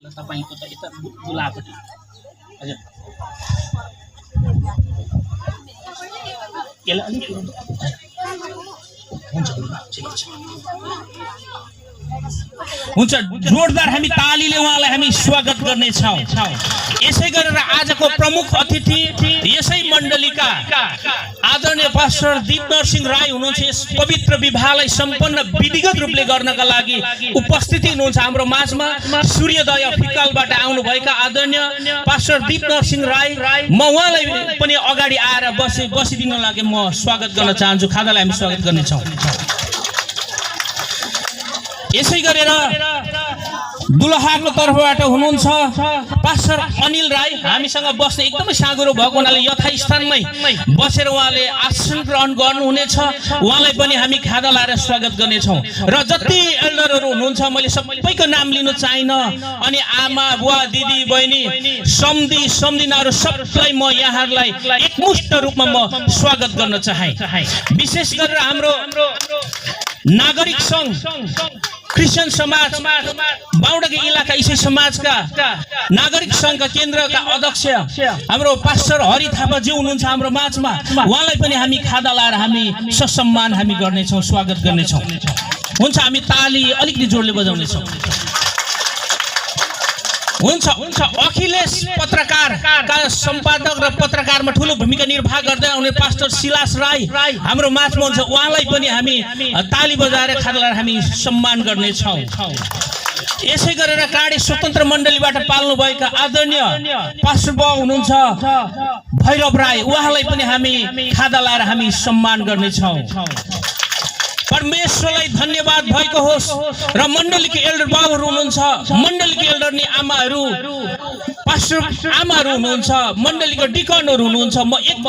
तपाईको त यता बुलापट्टि हजुर यसलाई अलिक हुन्छ जोरदार हामी तालीले उहाँलाई हामी स्वागत गर्नेछौं। यसै गरेर आजको प्रमुख अतिथि यसै मण्डलीका आदरणीय पास्टर दीप नरसिंह राई हुनुहुन्छ। यस पवित्र विवाहलाई सम्पन्न विधिगत रूपले गर्नका लागि उपस्थित हुनुहुन्छ। हाम्रो माझमा सूर्योदय फिक्कालबाट आउनुभएका आदरणीय पास्टर दीप नरसिंह राई, म उहाँलाई पनि अगाडि आएर बसिदिन लागि म स्वागत गर्न चाहन्छु। खादालाई हामी स्वागत गर्नेछौं। यसै गरेर दुलहाको तर्फबाट हुनुहुन्छ पास्टर अनिल राई, हामीसँग बस्ने एकदमै साँगुरो भएको हुनाले यथास्थानमै बसेर उहाँले आसन ग्रहण गर्नुहुनेछ। उहाँलाई पनि हामी खादा लाएर स्वागत गर्नेछौँ। र जति एल्डरहरू हुनुहुन्छ मैले सबैको नाम लिनु चाहिन, अनि आमा बुवा दिदी बहिनी सम्धिनाहरू सबैलाई म यहाँहरूलाई एकमुष्ट रूपमा म स्वागत गर्न चाहे। विशेष गरेर हाम्रो नागरिक सङ्घ क्रिस्चियन समाज बाउडकी इलाका इसाई समाजका नागरिक संघका केन्द्रका अध्यक्ष हाम्रो पास्टर हरि थापाज्यू हुनुहुन्छ हाम्रो माझमा। उहाँलाई पनि हामी खादा लाएर हामी ससम्मान हामी गर्नेछौँ, स्वागत गर्नेछौँ। हुन्छ, हामी ताली अलिकति जोडले बजाउनेछौँ। हुन्छ। अखिलेश पत्रकारका सम्पादक र पत्रकारमा ठुलो भूमिका निर्वाह गर्दै आउने पास्टर सिलास राई हाम्रो माझमा हुन्छ। उहाँलाई पनि हामी ताली बजाएर खादा लाएर हामी सम्मान गर्नेछौँ। यसै गरेर काँडे स्वतन्त्र मण्डलीबाट पाल्नुभएका आदरणीय पास्टर बाउ हुनुहुन्छ भैरव राई, उहाँलाई पनि हामी खादा लाएर हामी सम्मान गर्नेछौँ। परमेश्वरलाई धन्यवाद भएको होस्। र मण्डलीको एल्डर बाबुहरू हुनुहुन्छ, मण्डलीको एल्डर नि आमाहरू, पास्टर आमाहरू हुनुहुन्छ, मण्डलीको डिकनहरू हुनुहुन्छ। म एक